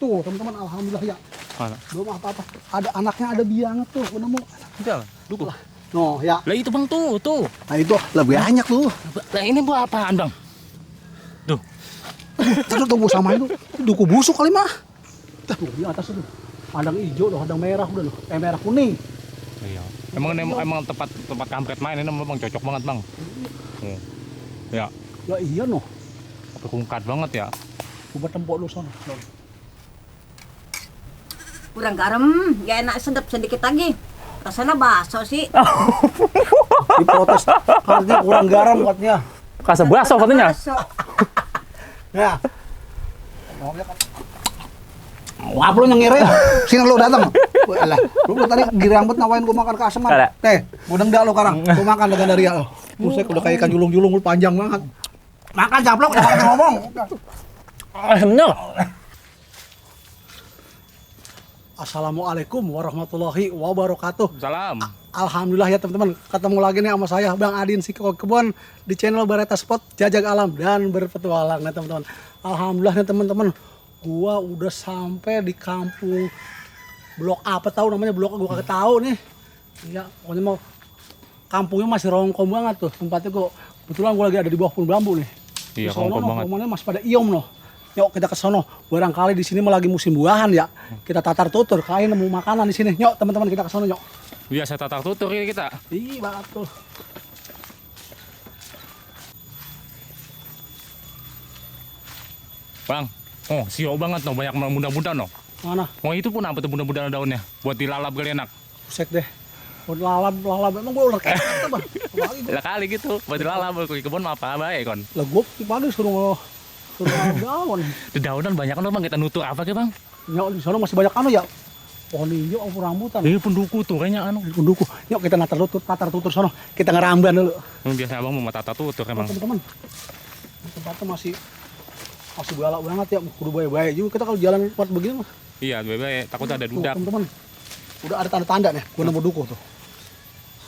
Tuh teman-teman, alhamdulillah ya. Mana? Belum apa-apa. Ada anaknya, ada biangnya tuh. Nemu. Udah, duku. No ya. Lah itu bang tuh. Nah itu lebih banyak tuh. Lah ini buah apaan bang? Tuh. Terus tunggu sama itu. Duku busuk kali mah. Tuh di atas itu. Adang hijau loh, adang merah udah loh. Merah kuning. Iya. Emang tempat kampret main ini memang cocok banget bang. Ya. Ya iya noh. Tapi kungkat banget ya. Coba tempok lu sana. Kurang garam, ya enak sedap sedikit lagi. Rasanya bakso sih. Diprotes. Katanya kurang garam katanya. Kasa bakso katanya. Bakso. Ya. Wah, lu yang ngira ya? Sini lu datang. Alah, lu tadi giri rambut nawain gua makan kasem kan. Teh, gua dengda lu sekarang. Gua makan dengan dari lu. Buset, udah kayak ikan julung-julung lu panjang banget. Makan caplok, udah kayak ngomong. Bener. Assalamualaikum warahmatullahi wabarakatuh. Salam. Alhamdulillah ya teman-teman, ketemu lagi nih sama saya Bang Adin si Kebon di channel Bareta Spot, jajak alam dan berpetualang nih teman-teman. Alhamdulillah nih teman-teman, gua udah sampai di kampung blok apa tahu namanya, blok gua kagak tahu nih. Ya, pokoknya mau kampungnya masih rongkong banget tuh tempatnya. Gua kebetulan gua lagi ada di bawah pohon bambu nih. Iya, rongkong banget. Rumahnya masih pada iom noh. Yuk kita ke sono. Barangkali di sini mah lagi musim buahan ya. Kita tatar tutur, kain nemu makanan di sini. Yuk teman-teman kita ke sono yuk. Biasa tatar tutur ini kita. Ih, banget tuh. Bang, oh siok banget no, banyak muda-muda no. Mana? Oh itu pun apa tuh muda-muda daunnya? Buat dilalap kali enak. Buset deh. Buat lalap emang gue ular kayak apa, Bang? Lah kali gitu, buat dilalap ke kebun apa baik kon. Lah gue pagi suruh daun. Di daunan banyak kan bang, kita nutup apa ke bang? Nyok di sono masih banyak anu ya. Pohon hijau apa rambutan. Ini penduku tuh kayaknya anu. Penduku. Yuk kita tatar tutur sono. Kita ngeramban dulu. Biasanya abang mau tata tutur emang. Teman-teman. Tempatnya masih galak banget ya. Kudu baik-baik juga kita kalau jalan tempat begini mah. Iya, baik takut ada dudak. Teman-teman. Udah ada tanda-tanda nih, gua nemu duku tuh.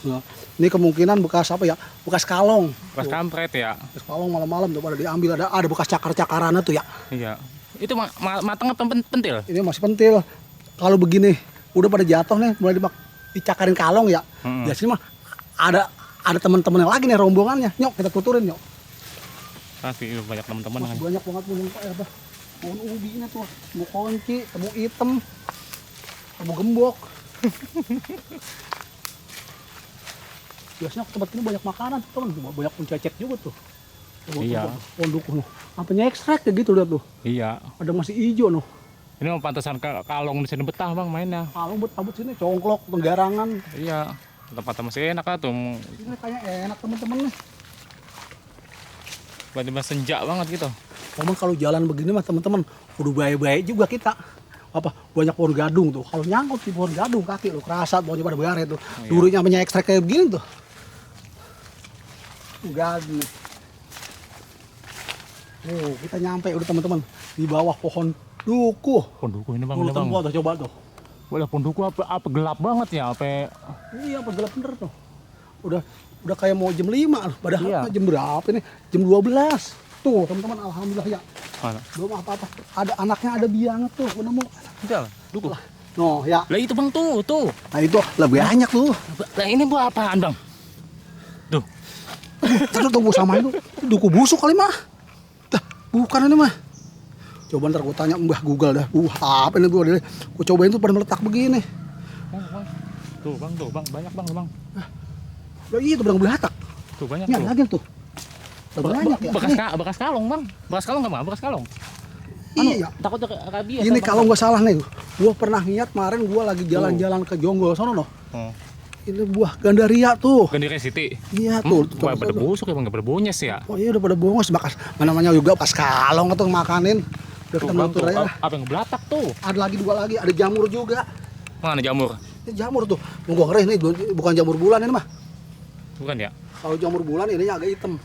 Nah, ini kemungkinan bekas apa ya? Bekas kalong. Bekas kampret ya. Bekas kalong malam-malam tuh pada diambil, ada bekas cakar-cakarannya tuh ya. Iya. Itu mateng atau pentil? Ini masih pentil. Kalau begini udah pada jatuh nih, mulai dicakarin kalong ya. Biasanya mah ada teman-teman yang lagi nih rombongannya. Nyok kita tuturin nyok. Pasti banyak teman-teman. Masih banyak banget apa? Pohon ubi ini tuh, temu kunci, temu hitam, temu gembok. Biasanya tempat ini banyak makanan, teman. Banyak pun cecek juga tuh. Iya. Pohon duku noh. Apanya ekstrak ya gitu lihat tuh. Iya. Ada masih hijau noh. Ini mau pantesan kalong di sini betah bang mainnya. Kalong buat abut sini, congklok, penggarangan. Iya. Tempatnya masih enak lah tuh. Ini kayak enak teman-teman nih. Tiba-tiba senja banget gitu. Memang kalau jalan begini mah teman-teman, udah baik-baik juga kita. Apa banyak pohon gadung tuh. Kalau nyangkut di pohon gadung kaki lo kerasa pohonnya pada baret tuh. Oh, iya. Durinya punya ekstrak kayak begini tuh. Gadung. Oh, kita nyampe udah teman-teman di bawah pohon duku. Penduku ini bang, Tuh, ini bang. tuh, coba tuh. Boleh penduku apa gelap banget ya? Apa? Iya, apa gelap bener tuh. Udah kayak mau jam 5 loh. Padahal Iya. jam berapa ini? Jam 12. Tuh, teman-teman, alhamdulillah ya. Mana? Belum apa-apa. Ada anaknya, ada biangnya tuh. Gua nemu. Udah, duku. No, ya. Lah itu bang tuh. Nah, itu lebih banyak tuh. Lah ini buah apaan bang? Tuh. Terus tunggu sama itu. Duku busuk kali mah. Dah, bukan ini mah. Coba ntar gua tanya Mbah Google dah. Apa ini gua cobain tuh pada meletak begini. Bang. Tuh bang, banyak bang. Lah itu bedang belatak. Tuh banyak Ini tuh. lagi tuh. Banyak ya. Bekas kalong bang. Bekas kalong nggak bang? Bekas kalong. Iya. Takutnya rabies. Ini kalau nggak salah nih, gua pernah lihat kemarin gua lagi jalan-jalan ke Jonggol sono noh. Ini buah gandaria tuh. Gandaria City. Iya tuh. Wah, pada busuk ya bang, nggak pada bonyes ya. Oh iya udah pada bongos bekas. Namanya juga pas kalong tuh makanin. Udah kita melutur aja. Apa yang belatak tuh? Ada lagi dua lagi, ada jamur juga. Mana jamur? Ini jamur tuh. Nunggu ngeri nih, bukan jamur bulan ini mah. Bukan ya? Kalau jamur bulan ini agak hitam.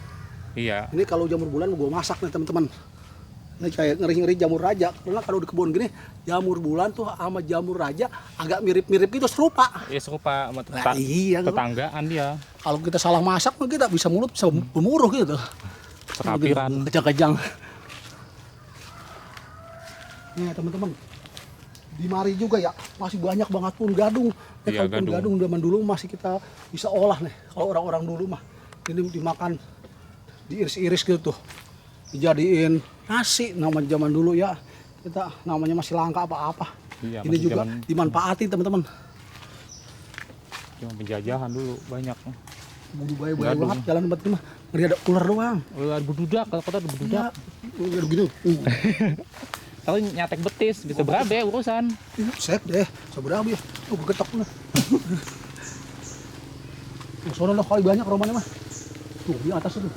Iya. Ini kalau jamur bulan gua masak nih teman-teman. Ini kayak ngeri-ngeri jamur raja. Karena kalau di kebun gini, jamur bulan tuh sama jamur raja agak mirip-mirip gitu, serupa. Ya serupa sama Iya, tetanggaan dia. kalau kita salah masak mah kita bisa mulut bisa gemuruh gitu. Sekapiran. Kejang-kejang. Nih teman-teman, di mari juga ya masih banyak banget pun gadung. Iya, Kalau pun gadung. gadung zaman dulu masih kita bisa olah nih. Kalau orang-orang dulu mah ini dimakan, diiris-iris gitu tuh, dijadiin nasi namanya zaman dulu ya. Kita namanya masih langka apa-apa. Iya, Ini masih juga zaman- dimanfaati teman-teman. Cuma penjajahan dulu banyak. Bulu bayi-bayi Gadung. banget jalan tempat ini mah. Ngeri ada ular doang. Oh, ada bedudak, kalau kota ada bedudak. Ya, gini. Kalau nyatek betis bisa berabe urusan. Sek deh, seberapa ya? Oh, getok lah. Soalnya loh kali banyak romannya mah. Tuh di atas tuh.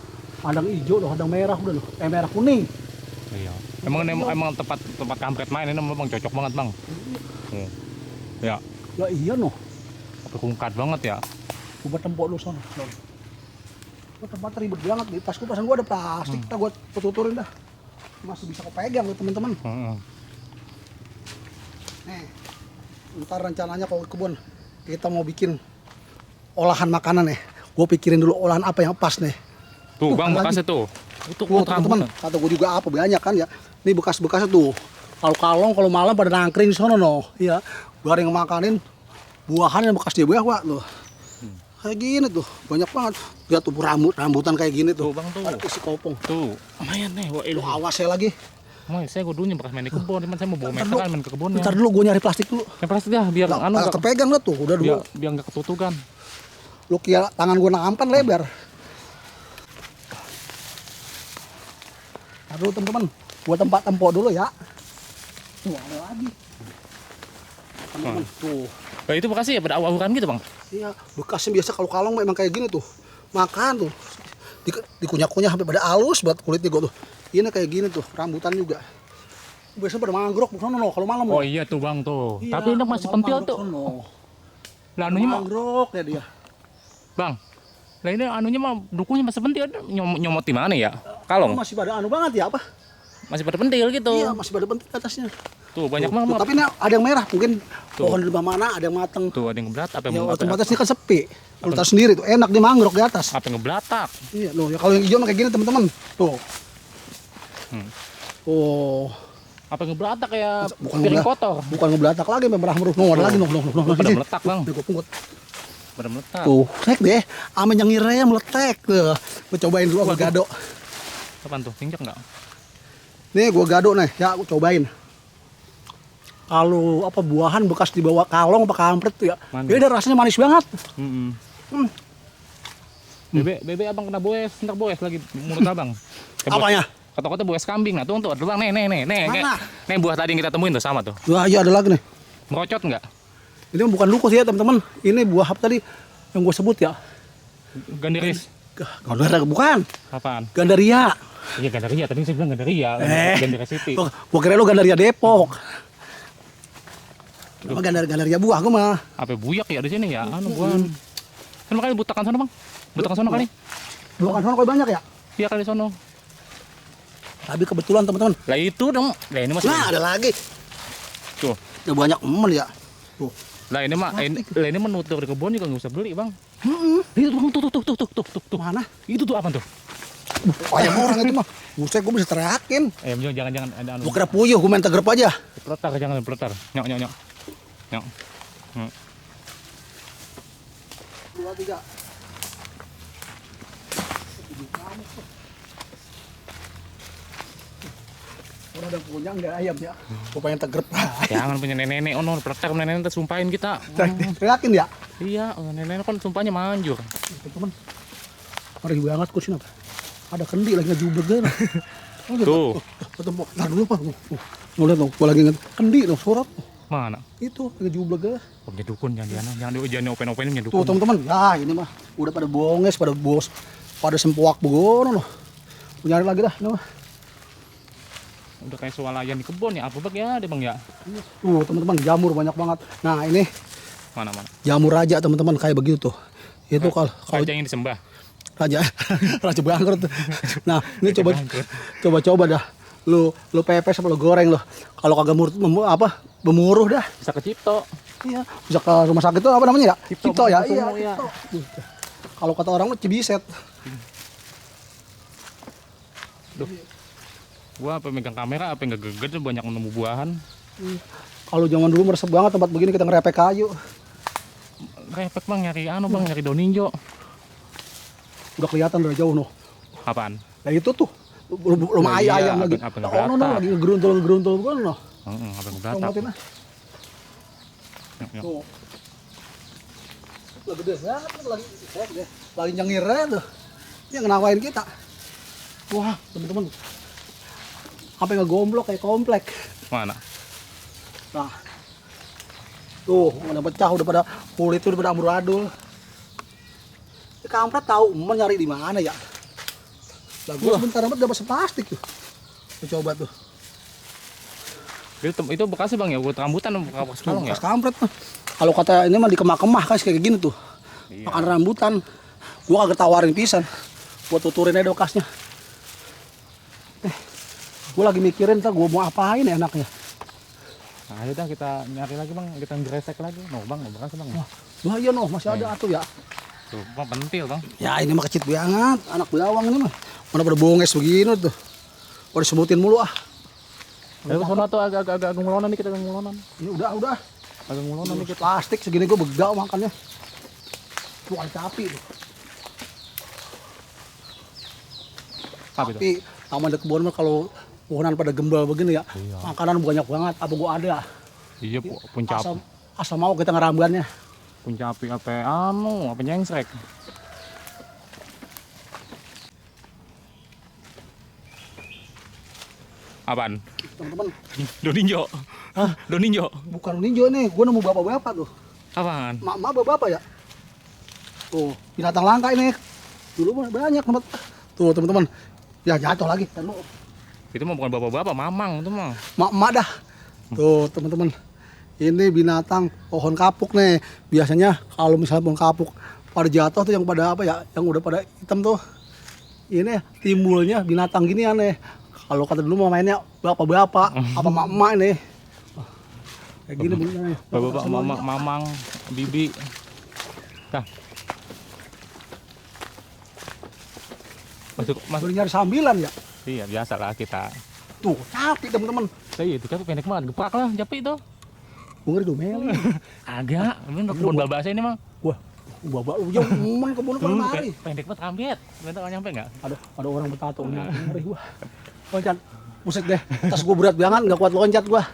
Adang hijau loh, adang merah udah loh. Merah kuning. Iya. Emang tempat kampret main ini memang cocok banget bang. Ya, Ya iya noh. tapi kungkat banget ya. Gua tempok dulu sono. Gua tempat ribet banget di tasku pasan gua ada plastik. Kita gua tuturin dah. Masih bisa kepegang loh teman-teman. Heeh. Nih. Ntar rencananya kalau ke kebun kita mau bikin olahan makanan nih. Gua pikirin dulu olahan apa yang pas nih. Tuh bang ada bekasnya tuh. Tuh Teman-teman, kata gue juga apa banyak kan ya. Ini bekas-bekasnya tuh. Kalau kalong kalau malam pada nangkring di sono noh. Iya. Bareng makanin buahan yang bekas dia bawa tuh. Kayak gini tuh, banyak banget. Lihat tuh rambutan kayak gini tuh. Tuh, Bang, tuh. Ada isi kopong. Tuh, lumayan nih. Wah, Lu awas ya lagi. saya gue dulunya bekas main di kebun, cuman saya mau bawa Ntar meteran main ke kebunnya. Ntar dulu gue nyari plastik dulu. Yang pasti dah biar Nah, anu nggak kepegang lah tuh, udah dulu. biar nggak ketutukan. Lu kira tangan gue nampan lebar. Ntar dulu teman-teman, gue tempat tempok dulu ya. Tuh ada lagi. Teman-teman, tuh. Nah, itu bekasnya ya pada awal-awalan gitu bang. Iya, bekasnya biasa kalau kalong memang kayak gini tuh. Makan tuh. Dikunyah-kunyah sampai pada halus buat kulitnya gue tuh. Ini kayak gini tuh, rambutan juga. Biasanya pada mangrove bukan no, kalau malam. Oh iya tuh bang tuh. Iya, Tapi ini masih kalau pentil mangrove tuh. sono. Lah anunya mah, Mangrove ya dia. bang. Lah ini anunya mah dukunya masih pentil. Nyomot di mana ya? Kalong. Masih pada anu banget ya apa? Masih pada pentil gitu. Iya, masih pada pentil atasnya. Tuh banyak Tuh, banget. tapi ini ada yang merah, mungkin Tuh. pohon di depan mana ada yang mateng. Tuh ada yang ngeberat apa Ya, yang otomatis ini kan sepi. Kalau tahu sendiri tuh enak di mangrove di atas. apa yang ngebelatak. Iya loh, ya kalau yang hijau mah kayak gini teman-teman. Tuh. Oh, Apa yang ngebelatak kayak Bukan piring ngebelatak. kotor. bukan ngebelatak lagi, merah merah. No, ada lagi no. Pada meletak bang. Nih, gua pungut. Pada meletak. Tuh, sek deh. Ame yang ngiranya meletek tuh. Gua cobain dulu gua gado. Apaan tuh? Injak nggak? Nih gua gado nih, ya gua cobain. Kalau apa buahan bekas dibawa kalong apa kampret tuh ya. Manis. Beda rasanya manis banget. Bebe abang kena boes, ntar boes lagi mulut abang. Apanya? Kata-kata boes kambing, nah tuh ada bang, nih, Mana? nih buah tadi yang kita temuin tuh sama tuh. Wah, iya ada lagi nih. Merocot nggak? Ini bukan lukus ya teman-teman. Ini buah apa tadi yang gua sebut ya? Gandaris. Gandaria bukan. Apaan? Gandaria. Iya Gandaria, tadi saya bilang Gandaria. Gandaria City. Gua kira lu Gandaria Depok. Apa Gandaria buah gua mah. Apa buyak ya di sini ya? Anu buan. Kan makanya butakan sono bang. Butakan sono kali. Bukan sono kok banyak ya? Iya kali sono. Tapi kebetulan teman-teman. Lah itu dong. Lah ini masih. Nah, ada lagi. Tuh. Ya banyak ya. Tuh. Lah ini mah, ini menutur di kebun juga nggak usah beli bang. Itu bang, tuh. Mana? Itu tuh apa tuh? Banyak orang itu mah. Buset gua bisa teriakin. Jangan ada anu. Gua kira puyuh, gua main tegrep aja. Peletar, jangan peletar. Nyok. 2, 3. Udah ada punya enggak ayam ya? Gua pengen tegrep. Jangan punya nenek ono peletar nenek ntar sumpahin kita. Teriakin ya? Iya, nenek kan sumpahnya manjur. Teman-teman. Ngeri banget kok sini apa? Ada kendi lagi ngejublek kan. Tuh. Ketemu. Ntar dulu Pak. Lihat dong, gua lagi kendi dong surat. Mana? Itu lagi jublek ya. Punya dukun jangan open-openin punya Tuh dukun. teman-teman, ya ini mah udah pada bonges, pada bos, pada sempuak begono loh. Nyari lagi dah, ini mah. Udah kayak swalayan di kebun ya, apa bang ya, deh bang ya. Tuh teman-teman, jamur banyak banget. Nah ini Mana? jamur raja teman-teman kayak begitu tuh. Itu kalau Raja yang disembah. raja raja bangkrut. Nah ini Raja bangkrut. coba dah. Lu pepes apa lu goreng loh. Kalau kagak bemuruh dah. Bisa ke Cipto. Iya, bisa ke rumah sakit tuh apa namanya ya? Cipto ya, Mangunkusumo, iya. ya. Cipto. Kalau kata orang mah Cibiset. Duh. Gua apa megang kamera apa nggak geget banyak nemu buahan. Kalau zaman dulu meresep banget tempat begini kita ngerepek kayu. Repek bang nyari bang nyari daun ninjo. Udah kelihatan dari jauh noh. Apaan? Nah itu tuh belum Iya, ayam lagi. apa Oh no, lagi ngegeruntul kan noh. Apa Tuh, ngebatak? ngeliatin ah. Yuk. Tuh. Lah gede banget lagi nyengir tuh. Dia ngenawain kita. Wah, teman-teman. Sampai ngegomblok kayak komplek. Mana? Nah. Tuh, udah pecah, udah pada kulit udah pada amburadul. Si kampret tahu mau nyari di mana ya? Lah gua sebentar amat dapat seplastik tuh. Gua coba tuh. Itu bekasnya bang ya, buat rambutan bekas kalong ya. Bekas kampret tuh. Kalau kata ini mah di kemah-kemah kan kayak gini tuh. Iya. Makan rambutan. Gua kagak tawarin pisan. Gua tuturin aja bekasnya. Gua lagi mikirin ntar gua mau apain ya enaknya. Nah, ayo dah kita nyari lagi bang, kita gresek lagi. No bang, bekasnya bang. Wah iya noh, masih ada atuh ya. Tuh, bang pentil bang. Ya ini mah kecil banget, anak belawang ini mah. Mana pada bonges begini tuh. Pada sebutin mulu ah. Ayo sono tuh agak ngelonan nih kita ngelonan. Ini udah. Agak ngelonan nih kita. Plastik segini gua begak makannya. Tuh ada capi tuh. Apa itu? Tapi taman dekat kebun mah kalau pohonan pada gembel begini ya. Iya. Makanan banyak banget, apa gua ada. Iya puncak Asal mau kita ngerambannya. puncapi apa apa nyengsrek. Apaan? Teman-teman, Doninjo. Hah? Doninjo. bukan ninjo nih, gua nemu bapak-bapak tuh. Apaan? Mak bapak ya. Tuh, binatang langka ini. Dulu mah banyak tempat. Tuh, teman-teman. Ya jatuh lagi. Itu mah bukan bapak-bapak, mamang itu mah. Mak dah. Tuh, teman-teman. Ini binatang pohon kapuk nih. Biasanya kalau misalnya pohon kapuk pada jatuh tuh yang pada apa ya? Yang udah pada hitam tuh. Ini timbulnya binatang gini aneh. Kalau kata dulu mau mainnya bapak-bapak apa mak-mak nih. Kayak gini bentuknya. Bapak-bapak, mamang, bibi. Dah. Masuk. Boleh nyari sambilan ya. Iya, biasalah kita. Tuh, capek teman-teman. Iya, itu capek pendek banget. Geprak lah, capek itu. Gue ngeri domeli. Agak, ini kebun babasa ini, Mang. Wah, babak lu jauh men kebun ke mari. Pendek banget ambet. Bentar nyampe enggak? Ada orang bertato ngeri gua. Loncat. Buset deh, tas gua berat banget, enggak kuat loncat gua.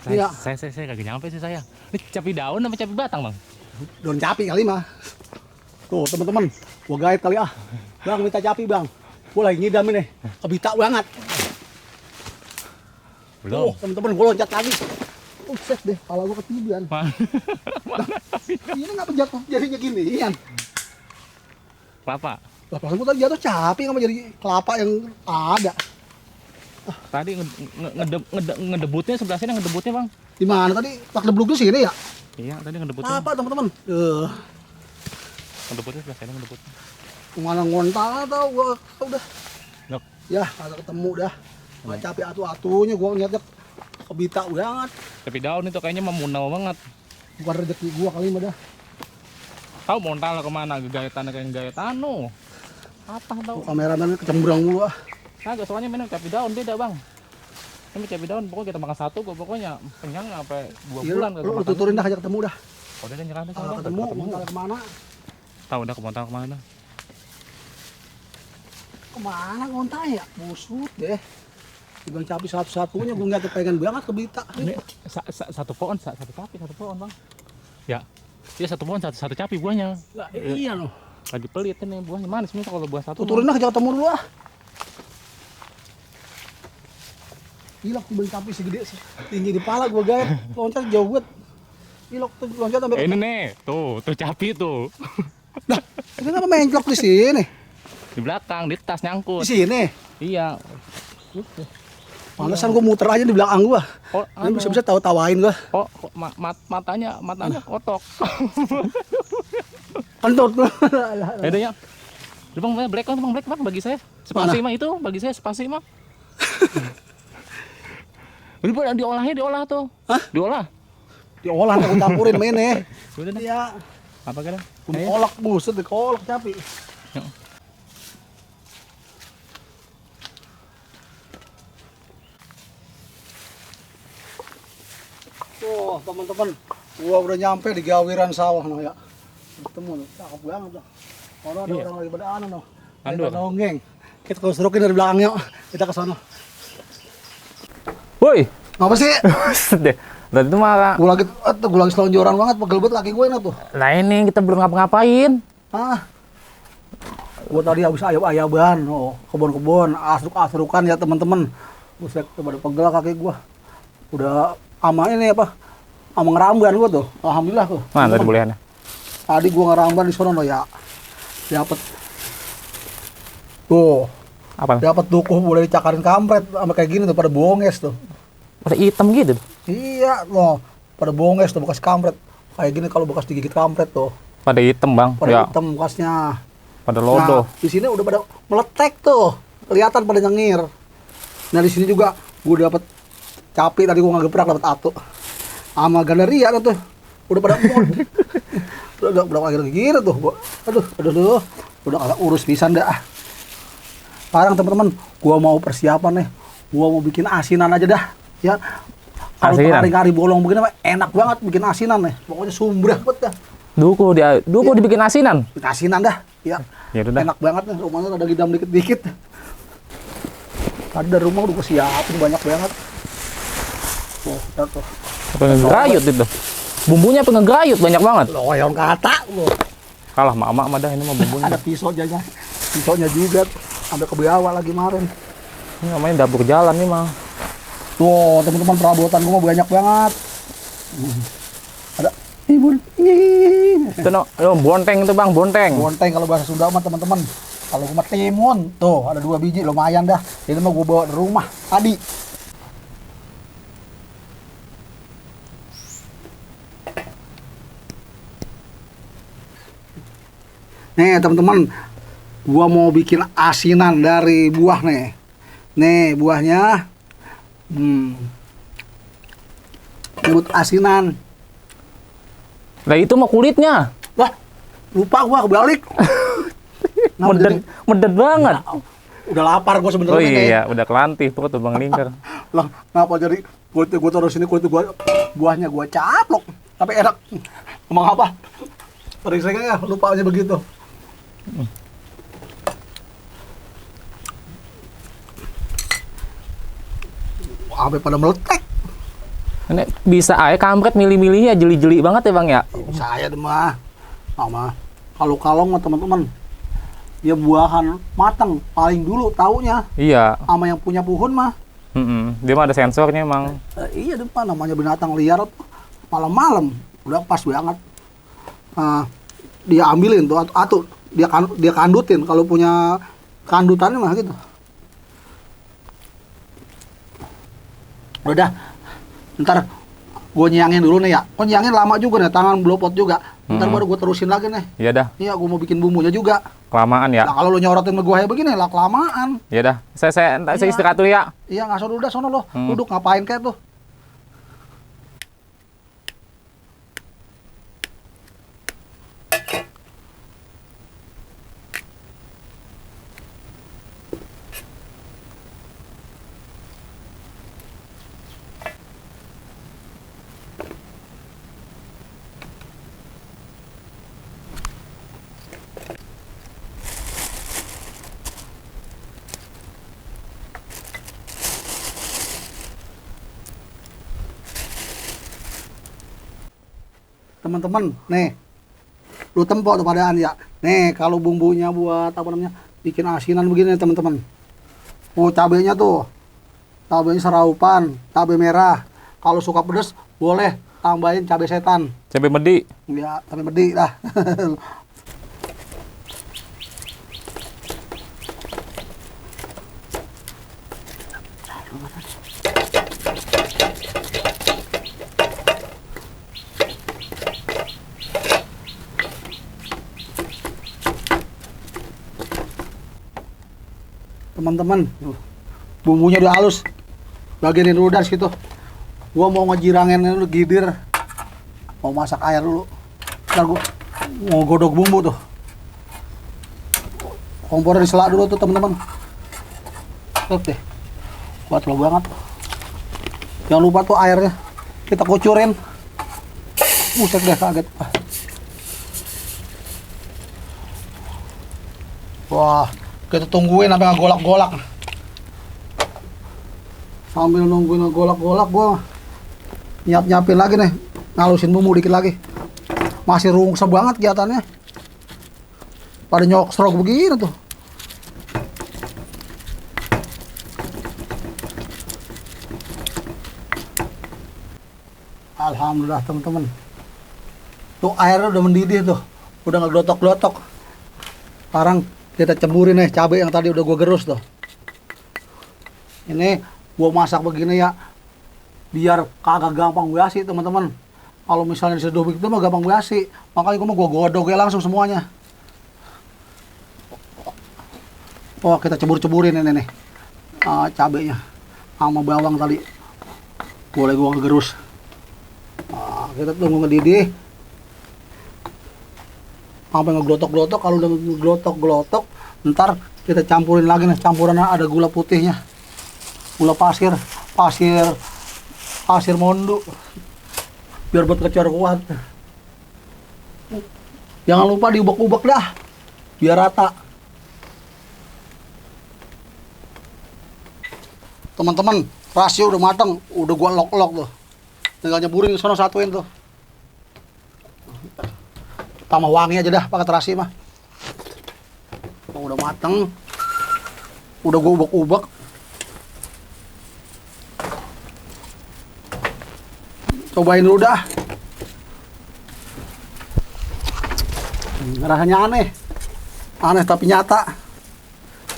Iya. Saya kagak nyampe sih saya. Ini capi daun apa capi batang, Bang? Daun capi kali mah. Tuh, teman-teman, gua gaet kali ah. Bang, minta capi, Bang. Gua lagi ngidam ini. Kebita banget. Belum. Tuh, teman-teman, gua loncat lagi. Buset deh, kepala gua ketiban. Ini ngapa jatuh jadinya ginian? Kelapa. Lah, perasaan gua tadi jatuh capi ngapa jadi kelapa yang ada. Tadi ngedebutnya sebelah sini ngedebutnya, Bang. Di mana tadi? Tak debluk di sini ya? Iya, tadi ngedebutnya. Apa, teman-teman? Ngedebutnya sebelah sini ngedebutnya. Kemana ngontal tau gua udah. Nok. Ya, kagak ketemu dah. Nggak capek atu-atunya gua ngeliatnya kebita banget. Tapi daun itu kayaknya memunau banget. Bukan rezeki gua kali mah dah. Tahu montal kemana? Gegayetan kayak gayet anu. Apa tahu? Kameramen kecembrang mulu ah. Kagak, soalnya minum cabai daun beda, Bang. Ini cabai daun pokoknya kita makan satu, pokoknya kenyang sampai 2 bulan kagak Lu makan. tuturin dah aja ketemu dah. Oh, udah nyerah dah Kalau Bang. ketemu montal kemana? Tahu udah ke montal kemana dah. Kemana ngontal ya? Busut deh. Ibang capi satu-satunya gua ngeliat pengen banget kebita. Ini satu pohon, satu capi, satu pohon, Bang. Ya. Iya, satu pohon satu capi buahnya. Lah, iya loh. Lagi pelit ini buahnya manis nih kalau buah satu. Tuturin dah aja ketemu dulu ah. Gila ibang capi segede tinggi di pala gua gaet. Loncat jauh banget. Gila tuh loncat sampai Ini nih, tuh capi tuh. Nah, ini kenapa menjlok di sini? Di belakang, di tas Di nyangkut. sini. Iya. Pantesan gua muter aja di belakang gua. Oh, Ini bisa-bisa tahu-tawain gua. Oh, matanya kotok. Kentut. Ada ya. Bang, black bang bagi saya. Spasi mah itu, bagi saya spasi mah. Ini buat diolah tuh. Hah? Diolah. Diolah aku campurin mainnya. Udah dah. Iya. Apa kira? Kolak buset, kolak capi. Oh, teman-teman, gua udah nyampe di gawiran sawah no ya. Ketemu nih, cakep banget loh. Ono ada orang lagi pada anu no. Anu. Nonggeng. Kita konstrukin dari belakang yuk. Kita ke sana. Woi. Ngapa sih? Sedih. Tadi itu mah. Gua lagi selonjoran banget, pegel banget laki gue ini tuh. Lah ini kita belum ngapa-ngapain. Ah. Gua tadi habis ayam-ayaban, kebun-kebun, asruk-asrukan ya teman-teman. Buset, pada pegel kaki gua. Udah ama ini apa? Ama ngeramban gua tuh. Alhamdulillah tuh. Mana tadi bolehannya? Tadi gua ngeramban di sono ya. Dapat. Tuh, Apa? dapat dukuh boleh dicakarin kampret sama kayak gini tuh pada bonges tuh. Warna hitam gitu. Iya, loh. Pada bonges tuh bekas kampret. Kayak gini kalau bekas digigit kampret tuh. Pada hitam, Bang. Pada Ya, hitam bekasnya. pada lodo. Nah, di sini udah pada meletek tuh. Kelihatan pada nyengir. Nah, di sini juga gua dapat capi tadi gua ngegebrak dapat atu. Sama galeria tuh. Udah pada mod. udah lagi gitu tuh. Aduh. Udah agak urus pisan dah. Sekarang teman-teman, gua mau persiapan nih. Gua mau bikin asinan aja dah. Ya. Kalau Asinan? kari-kari bolong begini mah enak banget bikin asinan nih. Pokoknya sumbrah banget dah. Duku dibikin asinan. Bikin asinan dah. Ya. Ya udah dah. Enak banget nih, rumahnya ada gidam dikit-dikit. Tadi dari rumah udah gue siapin banyak banget. Tuh, lihat tuh. Apa ngegrayut itu? Bumbunya apa ngegrayut banyak banget. Loh, yang kata loh. Kalah mama mah dah ini mah bumbunya. Ada pisaunya. Pisaunya juga. Sampai ke bawah lagi kemarin. Ini namanya dapur jalan nih, Mang. Tuh, teman-teman perabotan gue banyak banget. Ada ibun. Itu no, bonteng itu, Bang, bonteng. Bonteng kalau bahasa Sunda mah teman-teman. Kalau gue mah timun. Tuh, ada 2 biji lumayan dah. Ini mah gue bawa dari rumah tadi. Nih, teman-teman. Gua mau bikin asinan dari buah nih. Nih, buahnya. Buat asinan. Lah itu mah kulitnya. Wah, lupa gua kebalik. Medet banget. Udah lapar gua sebenarnya. Oh nih. iya, udah kelantih perut tuh Bang Lingkar. Lah, kenapa jadi gua taruh sini buahnya gua caplok. Tapi enak. Emang apa? Sering-sering ya lupa aja begitu. Sampai pada meletek. Ini bisa aja kampret milih-milihnya jeli-jeli banget ya, Bang ya. Saya deh mah. Sama kalau kalong mah teman-teman. Ya buahan matang paling dulu taunya. Iya. Sama yang punya pohon mah. Dia mah ada sensornya, Emang. Iya deh Pak, namanya binatang liar malam-malam udah pas banget. Dia ambilin tuh atau dia kandutin kalau punya kandutannya mah gitu. Udah, ntar gue nyangin dulu nih ya. Kok nyangin lama juga nih, tangan blopot juga. Ntar baru gue terusin lagi nih. Iya dah, Iya, gue mau bikin bumbunya juga. kelamaan ya. Nah, kalau lu nyorotin sama gue kayak begini lah kelamaan. Iya dah. Saya istirahat dulu ya. Iya, nggak dulu dah sono lo. Duduk ngapain kayak tuh? Teman-teman, nih, lu tempok tuh padaan ya. Nih, kalau bumbunya buat apa namanya, bikin asinan begini teman-teman. Oh, cabenya tuh, cabenya seraupan, cabai merah. Kalau suka pedas, boleh tambahin cabai setan. Cabai medi. Ya, cabai medi lah. Teman-teman, bumbunya udah halus. Bagianin dulu dari situ. Gua mau ngejirangin dulu gidir. Mau masak air dulu. Ntar gua mau godok bumbu tuh. Kompornya diselak dulu tuh teman-teman. Lihat deh. Kuat lo banget. Jangan lupa tuh airnya. kita kucurin. Buset deh, kaget. Wah, kita tungguin sampai ngegolak-golak. Sambil nungguin ngegolak-golak, gua nyiapin lagi nih, ngalusin bumbu dikit lagi. Masih rungsep banget kelihatannya. Pada nyok-serok begini tuh. Alhamdulillah teman-teman. Tuh airnya udah mendidih tuh. Udah nggak glotok-glotok. Sekarang kita ceburin nih cabai yang tadi udah gua gerus tuh. Ini gua masak begini ya biar kagak gampang basi teman-teman. Kalau misalnya diseduh begitu mah gampang basi. Makanya gua godok ya langsung semuanya. Oh, kita cebur-ceburin ini nih. Cabainya sama bawang tadi. Boleh gua gerus. Kita tunggu ngedidih sampai ngeglotok-glotok. Kalau udah ngeglotok-glotok, ntar kita campurin lagi nih. Campurannya ada gula putihnya, gula pasir mondu, biar buat kecor kuat. Jangan lupa diubek-ubek dah, biar rata. Teman-teman, rasio udah mateng, udah gua lok-lok tuh. Tinggal nyeburin ke sono, satuin tuh. Tambah wangi aja dah pakai terasi mah. Udah mateng. Udah gua ubek-ubek. Cobain dulu dah. Rasanya aneh. Aneh tapi nyata.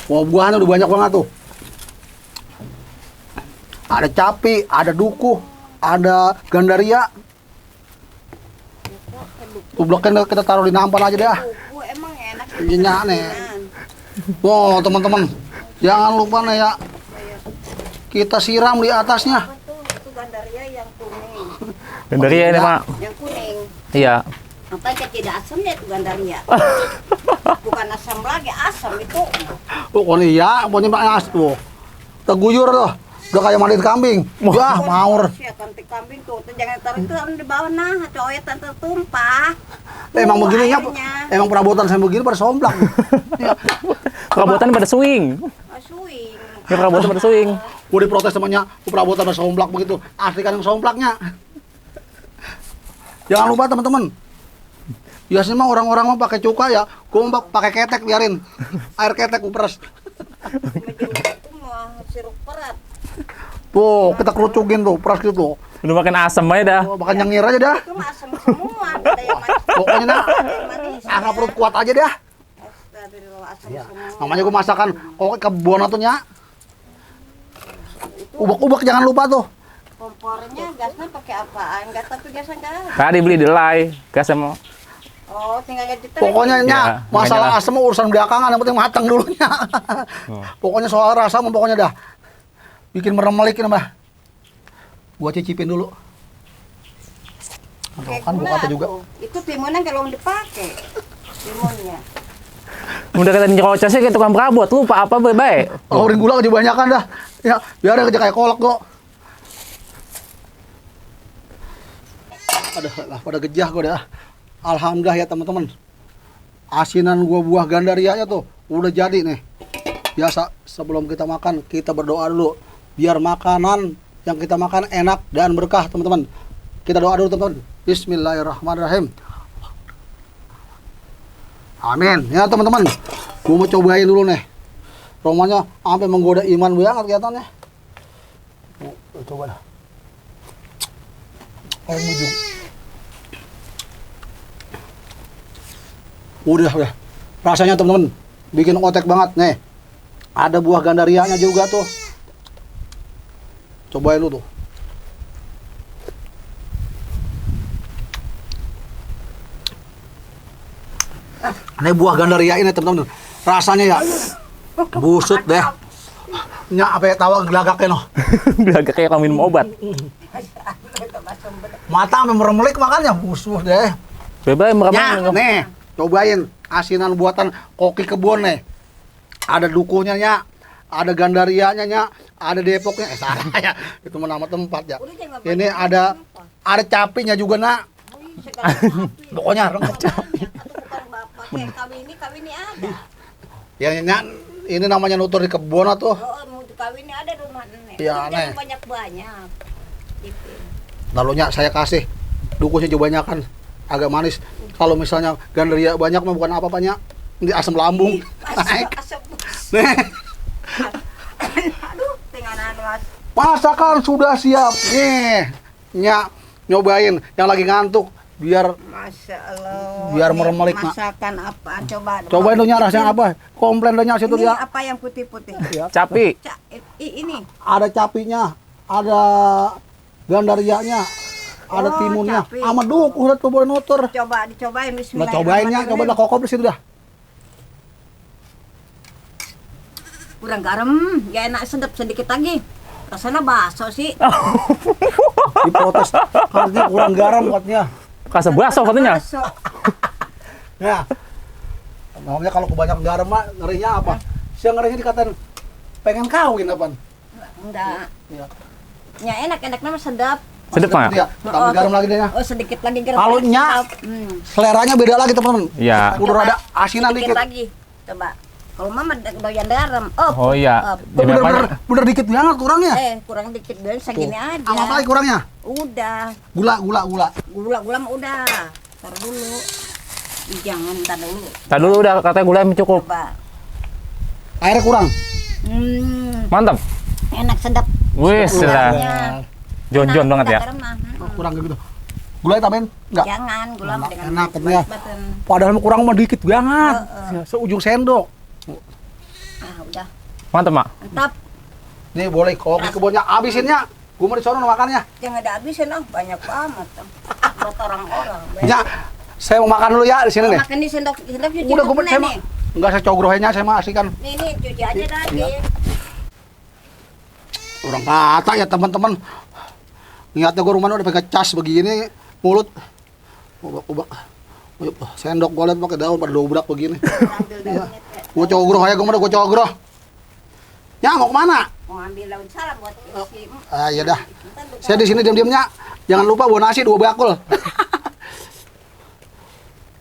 Wah, buahnya udah banyak banget tuh. Ada capi, ada duku, ada gandaria. Tubloknya kita taruh di nampan aja deh. Buku emang enak. Iya nih. Wow, teman-teman, jangan lupa nih ya. Kita siram di atasnya. Apa tuh? Itu gandaria yang kuning. Gandaria ini, Mak. Yang kuning. Iya. Apa tidak asam ya itu gandaria? Bukan asam lagi, asam itu. Oh, iya, pokoknya asam tuh. Teguyur tuh. Udah kayak mandiin kambing. Wah, maur. Ya kantik kambing tuh, jangan taruh itu di bawah nah, coy tante tumpah. Emang begininya, airnya. emang perabotan saya begini pada somplak. Ya, Perabotan pada swing. Swing. Ya perabotan pada swing. gue diprotes temannya, perabotan pada somplak begitu. Asli kan yang somplaknya. Jangan lupa teman-teman. Biasanya mah orang-orang mau pakai cuka ya, gue mau pakai ketek biarin. Air ketek gue peres. Itu mah sirup perat. Tuh, kita kerucukin tuh, peras gitu. Udah makan asam aja dah. Oh, makan nyengir aja dah. Itu mah asam semua, ada yang manis. Pokoknya dah, Manis. angka perut kuat aja dah. Astagfirullah, asam Ya, semua. namanya gue masakan kok kebun atunya. Ubek-ubek jangan lupa tuh. Kompornya gasnya pakai apaan? Gas tapi gasnya enggak ada. Tadi beli delay. Gas sama. Oh, tinggal ganti Pokoknya Ya, masalah makanya asam mah urusan belakangan, yang penting matang dulunya. Pokoknya soal rasa mah pokoknya dah. Bikin merem-melik ini mah. Gua cicipin dulu. Kan gua kata juga. Itu timunnya kalau dipakai. Timunnya. Udah kata nyerocos sih kayak tukang perabot. Lupa apa baik. Keluarin gula aja banyakan dah. Ya, biar aja kayak kolak kok. Aduh, lah pada gejah gua dah. Alhamdulillah ya teman-teman. Asinan gua buah gandarianya tuh udah jadi nih. Biasa sebelum kita makan kita berdoa dulu biar makanan yang kita makan enak dan berkah teman-teman. Kita doa dulu teman-teman. Bismillahirrahmanirrahim. Amin. Ya teman-teman. Gua mau cobain dulu nih. Romanya sampai menggoda iman banget kelihatannya. Coba dah. Oh, bujung. Udah. Rasanya teman-teman bikin otek banget nih. Ada buah gandarianya juga tuh. Cobain lu tuh. Ini buah gandaria ini teman-teman. Rasanya ya busut deh. Nya apa ya tawa gelagaknya noh. Bilang kayak orang minum obat. Mata sampai meremelik makannya busuk deh. Bebas Ya, nih, cobain asinan buatan koki kebun nih. Ada dukunya nya, ada gandarianya nya, ada Depoknya. Salah ya. Itu nama tempat ya. Ini ada Ada capinya juga nak. Wih, segala sapi. Pokoknya Bukan bapak kayak kawin ini ada. ya nyak, ini namanya nutur di kebun tuh. Oh, mau kawin ini ada rumah nenek. Iya, Jangan Nek. banyak-banyak. Gitu. Lalu nyak saya kasih dukusnya juga banyak kan agak manis. Kalau misalnya gandaria banyak mah bukan apa-apa nyak. Ini asam lambung. Naik. Asap. Nih, Aduh, tenganan mas. masakan sudah siap. Nih, nyak nyobain yang lagi ngantuk biar Masya Allah. Biar Ini meremelik, Mak. masakan apa? Coba. cobain dong nyak rasanya apa. Komplain dong nyak situ Ini dia. apa yang putih-putih? Capi. Ini. Ada capinya, ada gandarianya, ada Oh, timunnya, capi. sama duku udah tuh boleh nutur. Coba dicobain Nah bismillahirrahmanirrahim. cobainnya, coba dah kokop di situ dah. Kurang garam, ya enak sedap sedikit lagi. Rasanya bakso sih. Diprotes karena kurang garam katanya. Kasih bakso katanya. Bakso. Ya, namanya kalau kebanyakan garam mah ngerinya apa? Siang ngerinya dikatain pengen kawin apa? Enggak. Ya. Ya enak-enak nama sedap. Sedap nggak? Ya, tambah garam lagi deh ya. Oh sedikit lagi garam. Kalau nyak, seleranya beda lagi teman-teman. Iya. Udah ada asinan sedikit dikit. lagi. Coba. Kalau mama doyan garam. Oh iya. Oh, Jadi bener, banyak. bener dikit banget kurangnya. Kurang dikit doang segini aja. Sama apa lagi kurangnya? Udah. Gula. Gula mah udah. Taruh dulu. Jangan entar dulu. Tadi dulu udah katanya gula cukup. Coba. Airnya kurang. Mantap. Enak sedap. Wis lah. Gulanya. Jon-jon Enak, banget ya. garam mah. Oh, kurang kayak gitu. Gulanya tambahin? Enggak. Jangan gula Enak, dengan enak katanya. batan. Padahal mah kurang mah dikit banget. Ya, seujung sendok. Udah. Mantap, Mak. Mantap. Nih boleh kopi kebunnya habisinnya. Gua mau di sono makannya. Jangan ada habisin banyak banget. Buat orang-orang. Ya, saya mau makan dulu ya di sini nih. Makan di sendok cuci. Udah gua saya nih. mah enggak saya cogrohnya saya mah aslikan. Nih cuci aja tadi. Orang kata ya teman-teman. Niatnya gua rumahnya udah pakai cas begini mulut. Ubak. Sendok gua liat pakai daun pada dobrak begini. Ambil daunnya. Gua cogroh aja gua cogroh. Ya mau kemana? Mau ambil daun salam buat isi. Ah iya dah. Saya di sini diam-diamnya. Jangan lupa bawa nasi 2 bakul.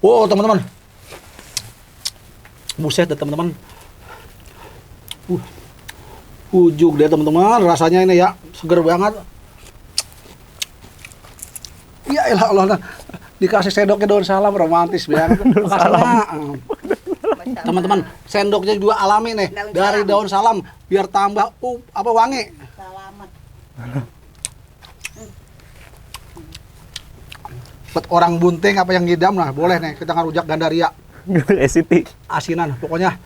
Wow, teman-teman. Buset deh teman-teman. Ujuk deh teman-teman, rasanya ini ya seger banget. Ya elah Allah, dikasih sendoknya daun salam romantis banget. Makasih. Teman-teman, sendoknya juga alami nih dari daun salam biar tambah wangi. Selamat. Buat orang bunting apa yang ngidam lah, boleh nih kita ngerujak gandaria. SCT. Asinan, pokoknya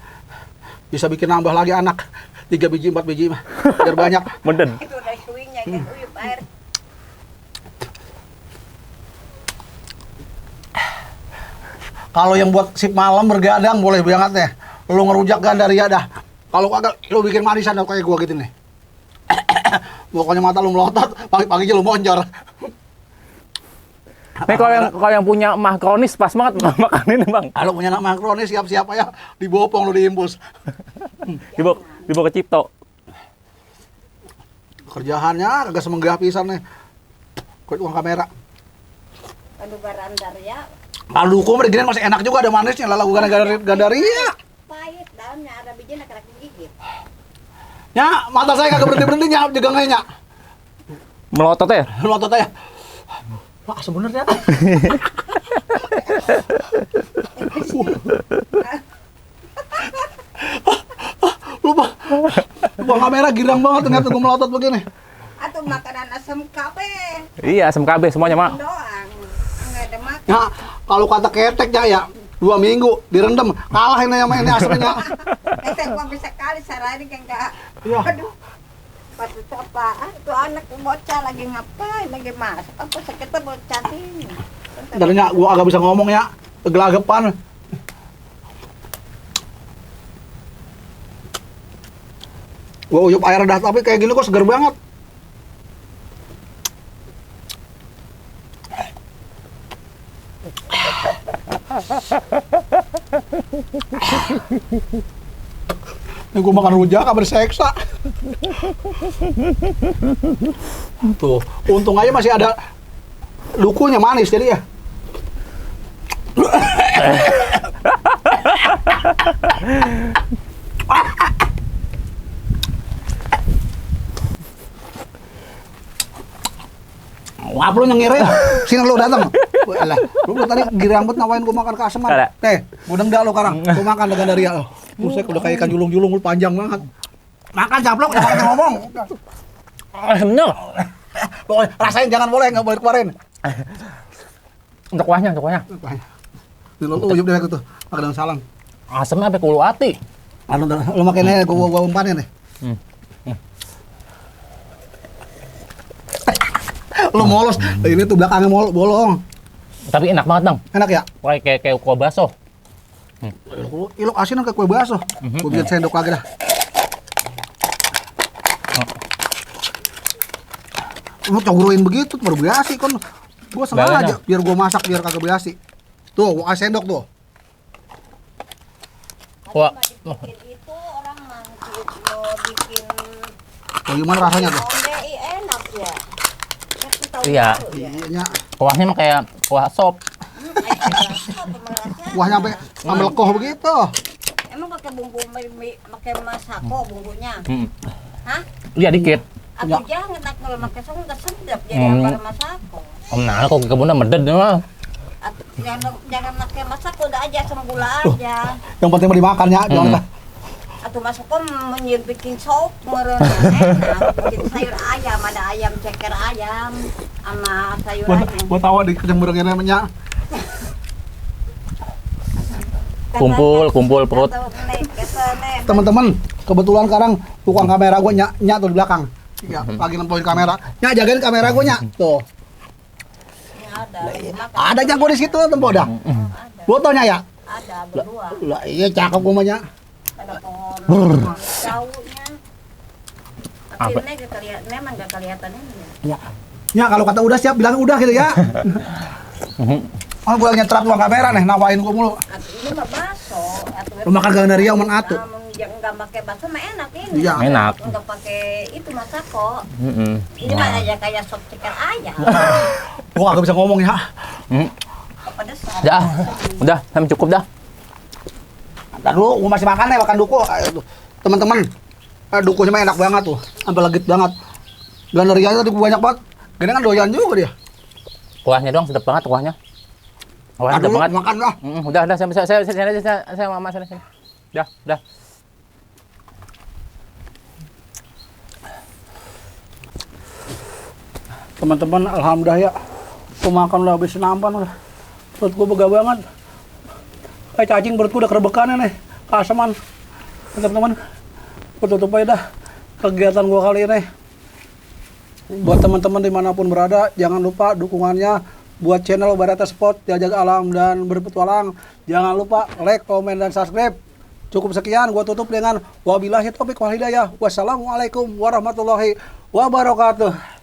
bisa bikin nambah lagi anak 3 biji 4 biji mah biar banyak. Meden. Itu udah suinya kan uyup air. Kalau yang buat sip malam bergadang boleh banget nih. Lu ngerujak gandaria dah. Kalau kagak lu bikin manisan dah kayak gua gitu nih. Pokoknya mata lu melotot, pagi-pagi lu monjor. Nih kalau yang punya mah kronis pas banget makan ini, Bang. Kalau punya anak makronis siap-siap aja dibopong lu diimpus. Dibawa ke Cipto. Kerjaannya kagak semenggah pisan nih. Kuit uang kamera. Aduh barandar ya. Kalau duku mah diginiin masih enak juga, ada manisnya lah lagu gandaria. Pahit daunnya ada biji nak gigit. Ya, mata saya kagak berhenti-berhenti nyap jegangnya. Melotot ya? Melotot aja. Wah, sebenarnya. Lupa kamera girang banget ternyata gue melotot begini. Atau makanan asam kape Iya, asam KB semuanya, Mak. doang. Enggak ada makan. Ya, kalau kata keteknya ya 2 minggu direndam, kalah ini sama ini aslinya. Gua bisa kali sehari kan enggak. Iya. Aduh. Patut apa? Itu anak bocah lagi ngapain? Lagi masak apa sakitnya bocah ini. Darinya gue agak bisa ngomong ya, gelagapan. Gue uyup air dah, tapi kayak gini kok seger banget. Ini gue makan rujak, kabar seksa. Tuh, untung aja masih ada dukunya manis jadi ya. Wah, lu nyengir ya? Sini lu datang. Walah, lu tadi giri rambut nawain gua makan kaseman. Kada. Teh, gua dah lo karang. Gua makan dengan dari ya. Buset, udah kayak ikan julung-julung, lu panjang banget. Makan caplok, jangan ngomong. Bener. Pokoknya rasain jangan boleh, enggak boleh keluarin. Untuk kuahnya, untuk kuahnya. Ini lu ujub deh tuh. Makan daun salam. Asamnya sampai kulu hati. Anu lu makan aja gua umpanin nih. Lu molos. Ini tuh belakangnya bolong. Tapi enak banget, Bang. Enak ya? Kayak kuah bakso. Ilok asin kayak kue bakso. Gua bikin sendok lagi dah. Lu coguruin begitu baru biasi kan. Gua sengaja biar gua masak biar kagak biasi. Tuh, gua kasih sendok tuh. Wah. Bikin itu orang mau bikin Oh, gimana rasanya tuh? onde enak ya. Kasih tahu Iya. dulu ya. Iya, Kuahnya mah kayak kuah sop. kuahnya sampai melekoh begitu. Emang pakai bumbu pakai masako bumbunya? Hah? Iya dikit. Atau jangan tak kalau pakai song nggak sedap jadi apa masako. Nah, kok kebunnya meded mah. Jangan pakai masako udah aja sama gula aja. Yang penting mau dimakan ya, jangan Atau masako bikin sop meren enak. Bikin sayur ayam, ada ayam ceker ayam sama sayurannya. Gua tahu di kecang berengnya namanya. Kumpul perut. Teman-teman, kebetulan sekarang tukang kamera gua nyak tuh di belakang. Ya, lagi nempoin kamera. Nyak jagain kamera gua nyak. Tuh. Ada jago di situ tempo dah. Fotonya ya? Ada berdua. Lah iya cakep gua mah nyak. Ada pohon jauhnya. Tapi ini gak kelihatan, memang gak kelihatan ini. Ya. Nyak kalau kata udah siap bilang udah gitu ya. Oh, gua lagi nyetrap tukang kamera nih, nawain gua mulu. Ini mah bakso. Lu makan gak dari yang atu. Yang nggak pakai bakso mah enak ini. Iya. Enak. Nggak pakai itu masako. Ini mah aja kayak sop ceker ayam. Gua kagak bisa ngomong ya. Kepedesan. Udah, sampai cukup dah. Ntar dulu, gua masih makan nih, makan duku. Ayo, tuh. Teman-teman, dukunya mah enak banget tuh. Sampai legit banget. Ganarianya tadi banyak banget. Gini kan doyan juga dia. Kuahnya doang sedap banget kuahnya. Kuahnya sedap banget. Makan lah. Udah, saya mama sana. Udah. Teman-teman, alhamdulillah ya. Gua makan udah habis nampan udah. Perut gua bega banget. Kayak cacing perut gua udah kerebekan nih. Kaseman. Teman-teman, gua tutup aja dah kegiatan gua kali ini. Buat teman-teman dimanapun berada, jangan lupa dukungannya buat channel Barata Spot, Jajak Alam dan Berpetualang. Jangan lupa like, komen, dan subscribe. Cukup sekian, gua tutup dengan wabillahi taufiq wal hidayah. Wassalamualaikum warahmatullahi wabarakatuh.